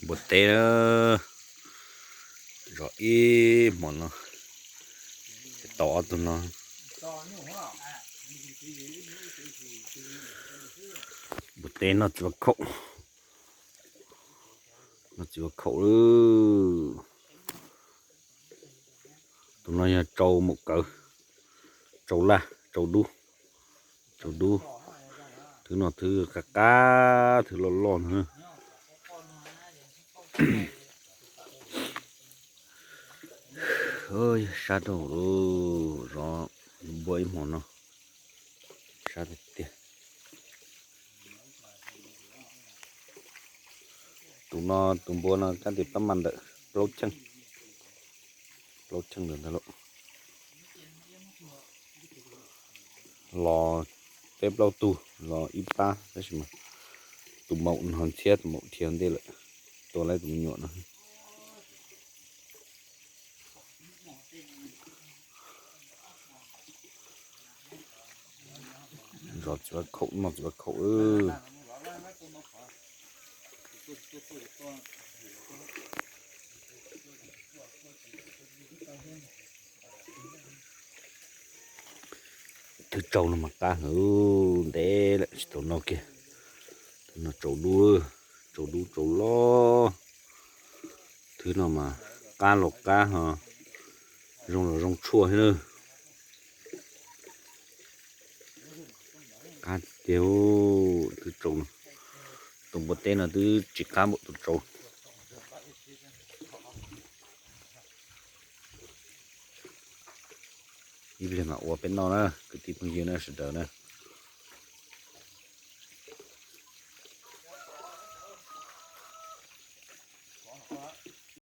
Npua teb na, zov ib hmos no, tau ob tug no. Npua teb noj txiv vaj khaum, noj txiv vaj khaum. Tus no yog tsau maum kawv, tsau laj, tsau dub, tsau dub. Thwb no thwb qab qab, thwb loj loj no. Sab rau, zov npua ib hmos no, sab tiag tiag. Tus no, tus npua no kab tis pab mas ntawm plaub cheej, plaub cheej ntawm ntag lauj. Los peb plaub tug los ib pab tab sis mas tus maum no ntxhiab, tus maum dhia ntej lawm, tua lawv tus me nyuam no. Zov txiv vaj khaum, noj txiv vaj khaum. Thwb tsau no mas qab heev, ntev lawm tsis tau noj kiag. Thwb no tsau dub, tsau dub tsau loj. Thwb no mas qab los qab ho zoo los zoo tshuaj thiab na. Qab tiag, thwb tsau no. Tus npua teb no twb tsis qab npaum tus tsau. Ib pliag mam ua peb noj na kwv tij phooj ywg na sawv daws na.